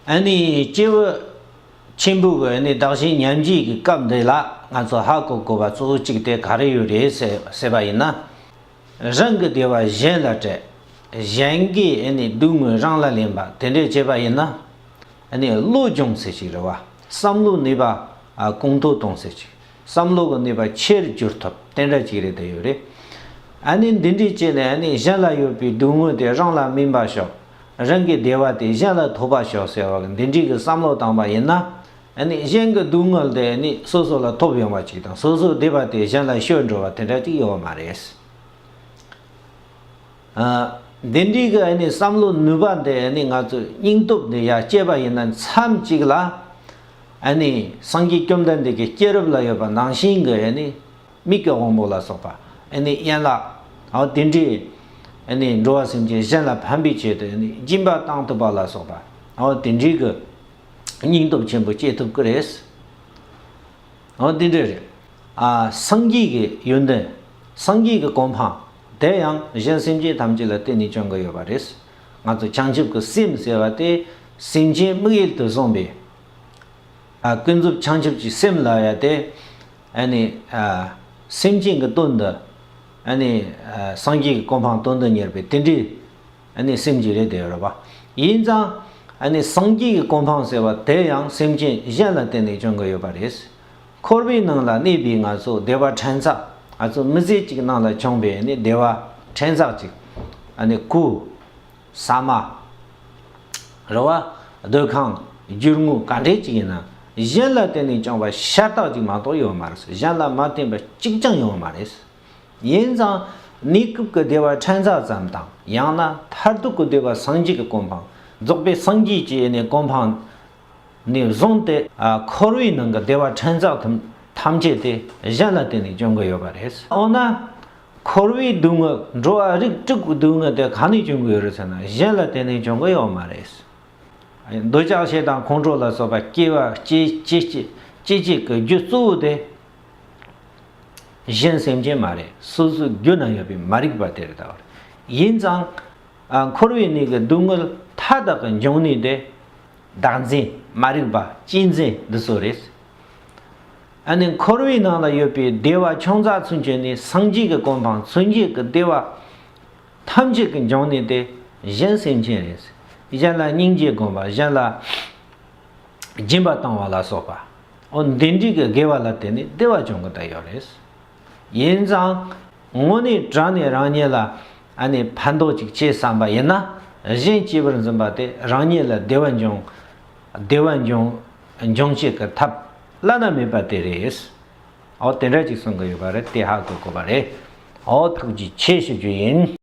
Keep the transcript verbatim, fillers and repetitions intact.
ཨ་ནི་སྐྱེས་བུ་ཆེན་པོ་གི་ཨ་ནི་བདག་གཞན་མཉམ་བརྗེ་གི་སྐབས་འདི་ལ་ང་ཚོ་ཧ་གོ་དགོས་པ་གཙོ་བོ་གཅིག་དེ་ག་རེ་ཡོད་རེད་ཟེར་ཟེར་བ་ཡིན་ན། རང་གི་བདེ་བ་གཞན་ལ་སྤྲད། གཞན་གྱི་ཨ་ནི་སྡུག་བསྔལ་རང་ལ་ལེན་པ་དེ་འདྲས་བྱས་པ་ཡིན་ན། ཨ་ནི་བློ་སྦྱོང་ཟེར་ཅིག་རེད་བ། བསམ་བློ་ནུས་པ་ཨ་གོང་མཐོར་གཏོང་ཟེར་ཅིག་བསམ་བློ་གི་ནུས་པ་ཆེར་འགྱུར་ཐུབ་དེ་འདྲ་ཅིག་རེད་དེ་ཡོད་རེད། ཨ་ནི་འདི་འདྲས་བྱས་ནས་ཨ་ནི་གཞན་ལ་ཡོད་པའི་སྡུག་བསྔལ་དེ་རང་ལ་སྨིན་པ་ཤོག་རང་གི་བདེ་བ་དེ་གཞན་ལ་ཐོབ་པ་ཤོག་ཟེར་བ་འདི་འདྲས་ཀྱི་བསམ་བློ་བཏང་པ་ཡིན་ན། ཨ་ནི་གཞན་གྱི་སྡུག་བསྔལ་དེ་ཨ་ནི་སོ་སོ་ལ་ཐོབ་ཡོང་བ་ཅིག་དང་སོ་སོའི་བདེ་བ་དེ་གཞན་ལ་སྤྱོད་འགྲོ་བ་དེ་འདྲ་ཅིག་ཡོད་མ་རེད། ཨ། འདི་འདྲའི་གི་ཨ་ནི་བསམ་བློ་ནུས་པ་འདི་ཨ་ནི་ང་ཚོས་སྙིང་སྟོབས་འདི་ཡར་སྐྱེད་པ་ཡིན་ན་མཚམས་གཅིག་ལ། ཨ་ནི་སངས་རྒྱས་བཅོམ་ལྡན་འདས་ཀྱི་སྐྱེས་རབས་ལ་ཡོད་པ་ནང་བཞིན་གྱི་ཨ་ནི་མིག་གི་དབང་པོ་ལ་སོགས་པ་ཨ་ནི་ཡན་ལག་འོ་དེ་འདྲའི་ཨ་ནི་འགྲོ་བ་སེམས་ཅན་གཞན་ལ་ཕན་པའི་ཆེད་དུ་ཨ་ནི་སྦྱིན་པ་བཏང་ཐུབ་པ་ལ་སོགས་པ་འོ་དེ་འདྲའི་གི་སྙིང་སྟོབས་ཆེན་པོ་སྐྱེ་ཐུབ་ཀྱི་རེད། འོ་འདི་འདྲ་རེད། ཨ། སངས་རྒྱས་ཀྱི་ཡོན་ཏན། སངས་རྒྱས་ཀྱི་གོ་འཕང་། དེ་ཡང་གཞན་སེམས་ཅན་ཐམས་ཅད་ལ་བརྟེན་ནས་བྱུང་གི་ཡོད་པ་རེད། ང་ཚོ་བྱང་ཆུབ་ཀྱི་སེམས་ཟེར་བ་དེ་སེམས་ཅན་དམིགས་ཡུལ་དུ་བཟུང་བའི། ཨ། ཀུན་རྫོབ་བྱང་ཆུབ་ཀྱི་སེམས་ལ་ཡ་དེ། ཨ་ནི། ཨ། སེམས་ཅན་གྱི་དོན་དུ། ཨ་ནི། ཨ། སངས་རྒྱས་ཀྱི་གོ་འཕང་དོན་དུ་གཉེར་བའི་དེ་འདྲའི། ཨ་ནི་སེམས་ཀྱི་རེད་དེ་རེད་པ། ཡིན་ཙང་། ཨ་ནི་སངས་རྒྱས་ཀྱི་གོ་འཕང་ཟེར་བ་དེ་ཡང་སེམས་ཅན་གཞན་ལ་བརྟེན་ནས་བྱུང་གི་ཡོད་པ་རེད། འཁོར་བའི་ནང་ལ་གནས་པའི་ང་ཚོ་བདེ་བ་ཕྲན་ཚེགས་ང་ཚོ་མི་ཚེ་གཅིག་ནང་ལ་བྱུང་བའི་ཨ་ནི་བདེ་བ་ཕྲན་ཚེགས་གཅིག་ཨ་ནི་སྐུ། ཟ་མ། རེད་པ། སྡོད་ཁང་། རྒྱུ་དངོས་ག་འདྲས་གཅིག་ཡིན་ན་གཞན་ལ་བརྟེན་ནས་བྱུང་བ་ཤ་སྟག་ཅིག་མ་གཏོགས་ཡོད་མ་རེད། གཞན་ལ་མ་བརྟེན་པ་གཅིག་ཀྱང་ཡོད་མ་རེད། ཡིན་ཙང་། གནས་སྐབས་ཀྱི་བདེ་བ་ཕྲན་ཚེགས་ཙམ་དང་ཡང་ན་མཐར་ཐུག་གི་བདེ་བ་སངས་རྒྱས་ཀྱི་གོ་འཕང་། རྫོགས་པའི་སངས་རྒྱས་ཀྱི་ནི་གོ་འཕང་ནས་བཟུང་སྟེ། ཨ། འཁོར་བའི་ནང་གི་བདེ་བ་ཕྲན་ཚེགས་ཐམས་ཐམས་ཅད་དེ་གཞན་ལ་བརྟེན་ནས་བྱུང་གི་ཡོད་པ་རེད། འོ་ན། འཁོར་བའི་སྡུག་བསྔལ་འགྲོ་བ་རིགས་དྲུག་གི་སྡུག་བསྔལ་དེ་གང་ནས་བྱུང་གི་ཡོད་རེད་ཟེར་ན་གཞན་ལ་བརྟེན་ནས་བྱུང་གི་ཡོད་མ་རེད། འདོད་ཆགས་ཞེ་སྡང་ཁོང་ཁྲོ་ལ་སོགས་པ་སྐྱེ་བ་སྐྱེ་སྐྱེ་སྐྱེ་སྐྱེ་སྐྱེ་གི་རྒྱུ་གཙོ་བོ་དེ་གཞན་སེམས་ཅན་མ་རེད། སོ་སོའི་རྒྱུད་ན་ཡོད་པའི་མ་རིག་པ་དེ་རེད་ད་བར། ཡིན་ཙང་། ཨ། འཁོར་བའི་གནས་ཀྱི་སྡུག་བསྔལ་མཐའ་དག་གི་འབྱུང་གནས་དེ་བདག་འཛིན་མ་རིག་པ་གཅེས་འཛིན་འདི་ཚོ་རེད། ཨ་ནི་འཁོར་བའི་ནང་ལ་ཡོད་པའི་བདེ་བ་ཆུང་ཙག་ཚུན་ཆད་ནི་སངས་རྒྱས་ཀྱི་གོ་འཕང་མཚོན་བྱེད་ཀྱི་བདེ་བ་ཐམས་ཅད་ཀྱི་འབྱུང་གནས་དེ་གཞན་སེམས་ཅན་རེད། གཞན་ལ་སྙིང་རྗེ་སྒོམ་པ། གཞན་ལ་སྦྱིན་པ་བཏང་བ་ལ་སོགས་པ། འོ་འདི་འདྲའི་གི་དགེ་བ་ལ་བརྟེན་ནས་བདེ་བ་འབྱུང་གི་ད་ཡོད་རེད། ཡིན་ཙང་། དངོས་གནས་དྲང་ནས་རང་ཉིད་ལ་ཨ་ནི་ཕན་ཐོགས་ཅིག་བྱེད་བསམ་པ་ཡིན་ན། གཞན་གཅེས་པར་འཛིན་པ་དེ་རང་ཉིད་ལ་བདེ་བ་འབྱུང་། བདེ་བ་འབྱུང་། འབྱུང་བྱེད་ཀྱི་ཐབས་བླ་ན་མེད་པ་དེ་རེད། འོ་དེ་འདྲ་ཅིག་གསུང་གི་ཡོད་པ་རེད། དེ་ཧ་གོ་དགོས་པ་རེད། འོ་ཐུགས་རྗེ་ཆེ་ཞུ་རྒྱུ་ཡིན།